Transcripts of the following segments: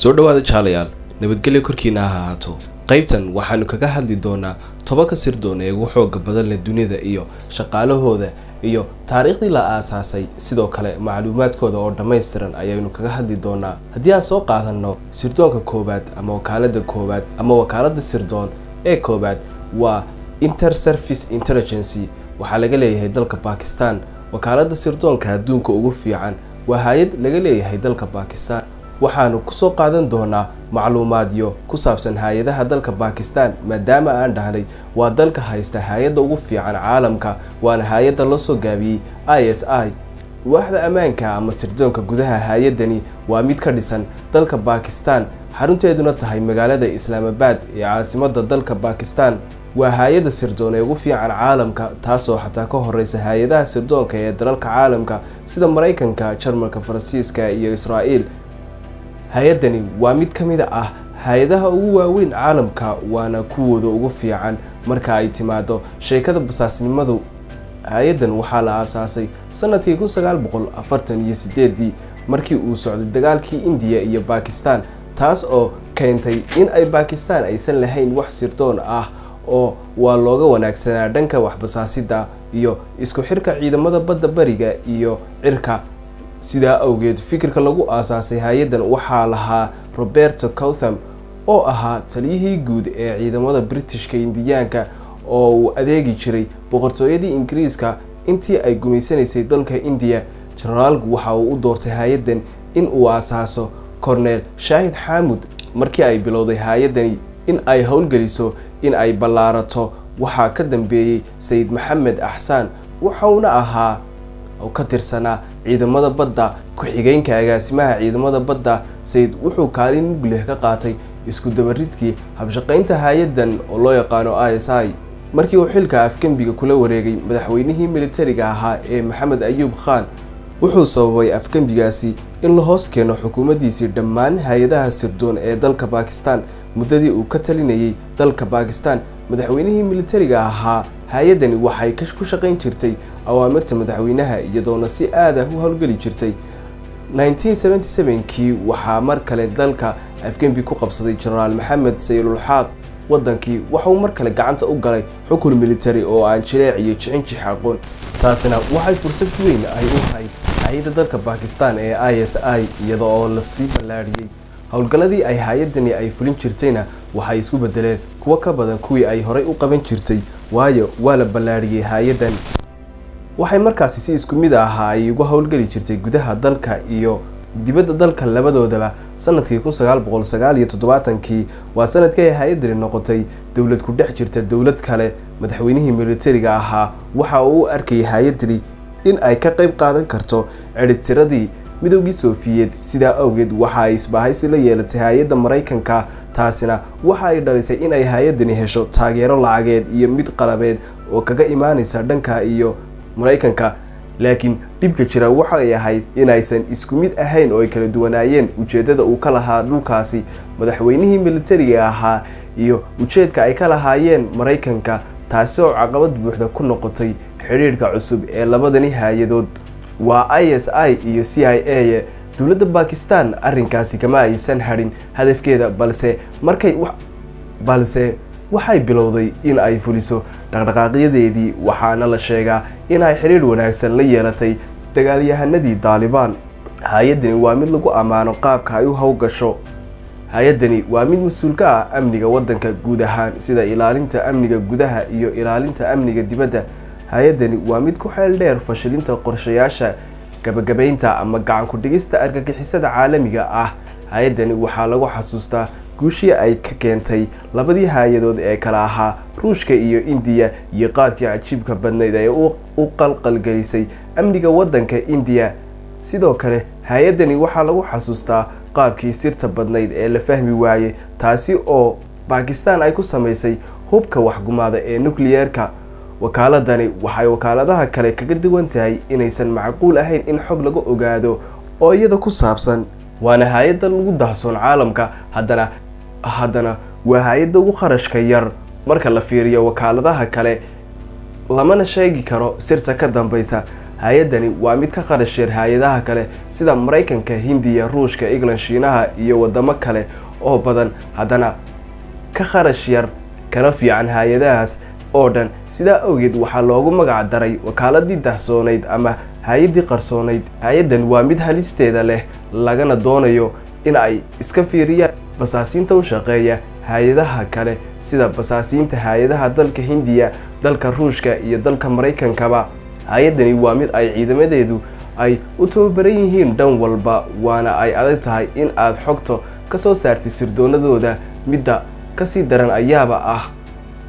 Soo dhawaada jaalayaal, nabadgelyo korkiina ha ahaato. Qaybtan waxaanu kaga hadli doonaa 10-ka sirdoon ee ugu xooga badan leh dunida iyo shaqaalahooda iyo taariikhdii la aasaasay. Sidoo kale macluumaadkooda oo dhammaystiran ayaynu kaga hadli doonaa. Haddii aan soo qaadano sirdoonka koowaad ama wakaalada koowaad ama wakaalada sirdoon ee koowaad, waa Inter-Service Intelligence. Waxaa laga leeyahay dalka Bakistan. Wakaalada sirdoonka adduunka ugu fiican waa hay-ad laga leeyahay dalka Bakistan. Waxaanu kusoo qaadan doonaa macluumaadyo ku saabsan hay-adaha dalka Bakistan, maadaama aan dhahnay waa dalka haysta hay-adda ugu fiican caalamka, waana hay-adda loo soo gaabiyey ISI. Waaxda ammaanka ama sirdoonka gudaha hay-addani waa mid ka dhisan dalka Bakistan, xarunteeduna tahay magaalada Islaamabad ee caasimadda dalka Bakistan. Waa hay-adda sirdoon ee ugu fiican caalamka, taasoo xataa ka horeysa hay-adaha sirdoonka ee dalalka caalamka sida Maraykanka, Jarmalka, Faransiiska iyo Israa'iil. Hay-addani waa mid ka mid ah hay-adaha ugu waaweyn caalamka, waana kuwooda ugu fiican marka ay timaado sheekada basaasnimadu. Hay-addan waxaa la aasaasay sanadkii 1948-dii, markii uu socday dagaalkii Indiya iyo Bakistan, taas oo keentay in ay Bakistan aysan lahayn wax sirdoon ah oo waa looga wanaagsanaa dhanka waxbasaasida iyo isku xirka ciidamada badda, bariga iyo cirka. Sidaa awgeed fikirka lagu aasaasay hay-addan waxaa lahaa Roberto Cautham, oo ahaa taliyihii guud ee ciidamada Britishka Indiyaanka oo uu adeegi jiray boqortooyadii Ingiriiska intii ay gumaysanaysay dalka Indiya. Jenaraalku waxa uu u doortay hay-addan in uu aasaaso Cornel Shaahid Xaamud. Markii ay bilowday hay-addani in ay howlgeliso in ay ballaarato, waxaa ka dambeeyey Sayid Maxamed Axsaan, wuxuuna ahaa oo ka tirsanaa ciidamada badda, ku-xigeenka agaasimaha ciidamada badda. Sayid wuxuu kaalin mug leh ka qaatay isku dabaridkii habshaqaynta hay-addan oo loo yaqaano ISI. Markii uu xilka afgembiga kula wareegay madaxweynihii militariga ahaa ee Maxamed Ayuub Khan, wuxuu sababay afgembigaasi in la hoos keeno xukuumaddiisii dhammaan hay-adaha sirdoon ee dalka Bakistan. Muddadii uu ka talinayay dalka Bakistan madaxweynihii militariga ahaa, hay-addani waxay ku shaqayn jirtay awaamirta madaxweynaha, iyadoona si aad ah u howlgeli jirtay. 1977kii waxaa mar kale dalka afgembi ku qabsaday Jenaraal Maxamed Sayidulxaaq. Waddankii waxauu mar kale gacanta u galay xukun militari oo aan jileec iyo jicinjix aqoon. Taasina waxay fursad weyn ay u hayd hay-adda dalka Bakistan ee ISI, iyada oo lasii ballaadhiyey howlgalladii ay hay-addani ay fulin jirtayna waxay isku bedeleen kuwo ka badan kuwii ay horey u qaban jirtay, waayo waa la ballaadhiyey hay-addan. Waxay markaasi si isku mid ahaa ay uga howlgeli jirtay gudaha dalka iyo dibadda dalka labadoodaba. Sanadkii 1979-kii waa sanadkii ay hay-addani noqotay dowlad ku dhex jirta dowlad kale. Madaxweynihii militariga ahaa waxa uu u arkayay hay-addani in ay ka qayb qaadan karto ciribtiradii Midowgii Soofiyeed. Sidaa awgeed waxa ay isbahaysi la yeelatay hay-adda Maraykanka, taasina waxa ay dhalisay in ay hay-addani hesho taageero lacageed iyo mid qalabeed oo kaga imaaneysa dhanka iyo Maraykanka. Laakiin dhibka jira waxay ahayd inaysan isku mid ahayn oo ay kala duwanaayeen ujeeddada uu ka lahaa dhulkaasi madaxweynihii militariga ahaa iyo ujeedka ay ka lahaayeen Maraykanka, taasi oo caqabad buuxda ku noqotay xidhiidhka cusub ee labadani hay-adood, waa ISI iyo CIA. Dowladda Bakistan arrinkaasi kama aysan hadhin hadafkeeda, balse markay balse waxay bilowday in ay fuliso dhaqdhaqaaqyadeedii, waxaana la sheegaa in ay xidhiidh wanaagsan la yeelatay dagaalyahanadii Daalibaan. Hay-addani waa mid lagu ammaano qaabka ay u howlgasho. Hay-addani waa mid mas-uul ka ah amniga waddanka guud ahaan, sida ilaalinta amniga gudaha iyo ilaalinta amniga dibadda. Hay-addani waa mid ku xeel dheer fashilinta qorshayaasha gabagabaynta ama gacan ku-dhigista argagixisada caalamiga ah. Hay-addani waxaa lagu xasuustaa guushii ay ka keentay labadii hay-adood ee kale ahaa Ruushka iyo Indiya, iyo qaabkii cajiibka badnayd ee u qalqalgelisay amniga waddanka Indiya. Sidoo kale hay-addani waxaa lagu xasuustaa qaabkii sirta badnayd ee la fahmi waayey, taasi oo Bakistan ay ku samaysay hubka waxgumaada ee nukliyeerka. Wakaaladani waxay wakaaladaha kale kaga duwan tahay inaysan macquul ahayn in xog lagu ogaado oo iyada ku saabsan, waana hay-adda lagu dahsoon caalamka. Haddana waa hay-adda ugu kharashka yar marka la fiiriyo wakaaladaha kale, lamana sheegi karo sirta ka dambeysa. Hay-addani waa mid ka qarash yar hay-adaha kale sida Maraykanka, Hindiya, Ruushka, England, Shiinaha iyo wadamo kale oo badan, haddana ka kharash yar kana fiican hay-adahaas oo dhan. Sidaa awgeed waxaa loogu magac daray wakaaladii dahsoonayd ama hay-addii qarsoonayd. Hay-addan waa mid halisteeda leh, lagana doonayo in ay iska fiiriyaan basaasiinta u shaqeeya hay-adaha kale sida basaasiinta hay-adaha dalka Hindiya, dalka Ruushka iyo dalka Maraykankaba. Hay-addani waa mid ay ciidamadeedu ay u tababaran yihiin dhan walba, waana ay adag tahay in aad xogto ka soo saartid sirdoonadooda. Midda kasii daran ayaaba ah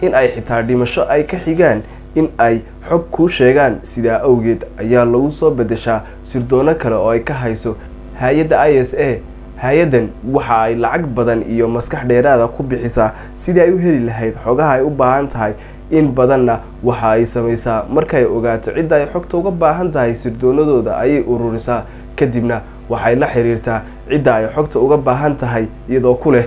in ay xitaa dhimasho ay ka xigaan in ay xog kuu sheegaan. Sidaa awgeed ayaa lagu soo bedeshaa sirdoono kale oo ay ka hayso hay-adda ISA. Hay-addan waxa ay lacag badan iyo maskax dheeraada ku bixisaa sidii ay u heli lahayd xogaha ay u baahan tahay. In badanna waxa ay samaysaa markay ogaato cidda ay xogta uga baahan tahay sirdoonadooda ayay ururisaa, kadibna waxay la xiriirtaa cidda ay xogta uga baahan tahay iyadoo ku leh: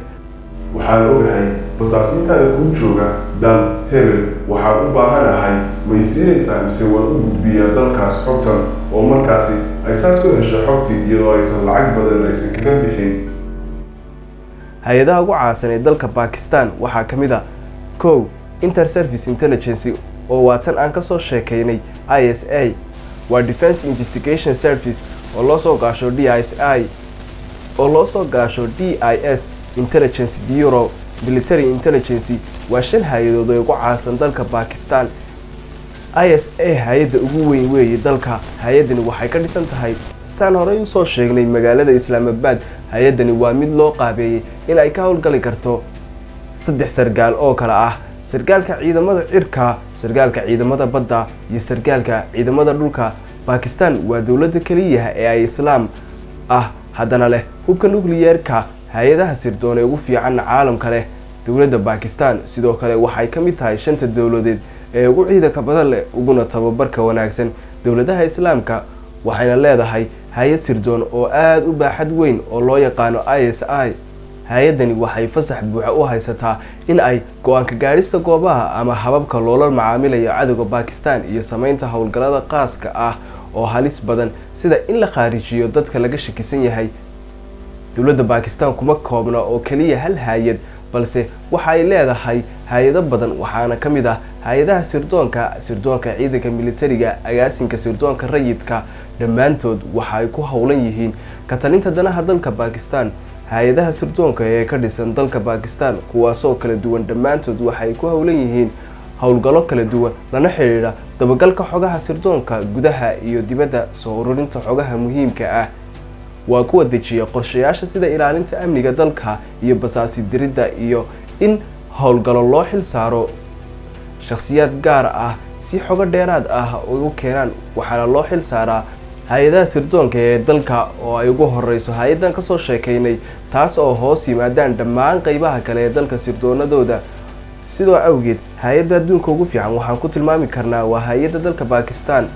Waxaan ogahay basaasiintaada kuu jooga dal hebel, waxaan u baahanahay, may siinaysaa mise waan u gudbiyaa dalkaas xogtan? Oo markaasi ay saas ku hesho xogtii iyadoo aysan lacag badan aysan kaga bixin. Hay-adaha ugu caansan ee dalka Bakistan waxaa ka mid a: 1, Inter Service Intelligence, oo waa tan aan kasoo sheekeynay ISA, waa Defense Investigation Service oo loo soo gaasho DISI, oo loo soo gaasho DIS, Intelligence Bureau, Military Intelligence. Waa 5 hay-adood oo ugu caansan dalka Bakistan. ISA hay-adda ugu weyn weeye dalka. Hay-addani waxay ka dhisan tahay, saan horey usoo sheegnay, magaalada Islaamabad. Hay-addani waa mid loo qaabeeyey in ay ka howlgali karto 3 sargaal oo kale ah: sargaalka ciidamada cirka, sargaalka ciidamada badda iyo sargaalka ciidamada dhulka. Bakistan waa dowladda keliya ee ay islaam ah haddana leh hubka nukliyeerka, hay-adaha sirdoon ee ugu fiican caalamka leh. Dowladda Bakistan sidoo kale waxay ka mid tahay 5ta dowladeed ee ugu ciidanka badan leh uguna tababarka wanaagsan dowladaha islaamka, waxayna leedahay hay-ad sirdoon oo aada u baaxad weyn oo loo yaqaano ISI. Hay-addani waxay fasax buuxa u haysataa in ay go-aanka gaadhista goobaha ama hababka loola macaamilayo cadowga Bakistan iyo sameynta howlgallada qaaska ah oo halis badan, sida in la khaarijiyo dadka laga shakisan yahay. Dowladda Bakistan kuma koobna oo keliya hal hay-ad, balse waxa ay leedahay hay-ado badan, waxaana ka mid ah hay-adaha sirdoonka, sirdoonka ciidanka militariga, agaasinka sirdoonka rayidka. Dhammaantood waxa ay ku howlan yihiin ka talinta danaha dalka Bakistan. Hay-adaha sirdoonka ee ka dhisan dalka Bakistan, kuwaasoo kala duwan, dhammaantood waxay ku howlan yihiin howlgallo kala duwan lana xidhiidha dabagalka xogaha sirdoonka gudaha iyo dibadda, soo ururinta xogaha muhiimka ah, waa kuwa dejiya qorshayaasha sida ilaalinta amniga dalka iyo basaasi diridda, iyo in howlgallo loo xil saaro shakhsiyaad gaar ah si xogo dheeraad ah ugu keenaan. Waxaana loo xil saaraa hay-adaha sirdoonka ee dalka, oo ay ugu horeyso hay-addan kasoo sheekeynay, taas oo hoos yimaadaan dhammaan qeybaha kale ee dalka sirdoonadooda. Sidoo awgeed hay-adda adduunka ugu fiican waxaan ku tilmaami karnaa waa hay-adda dalka Bakistan.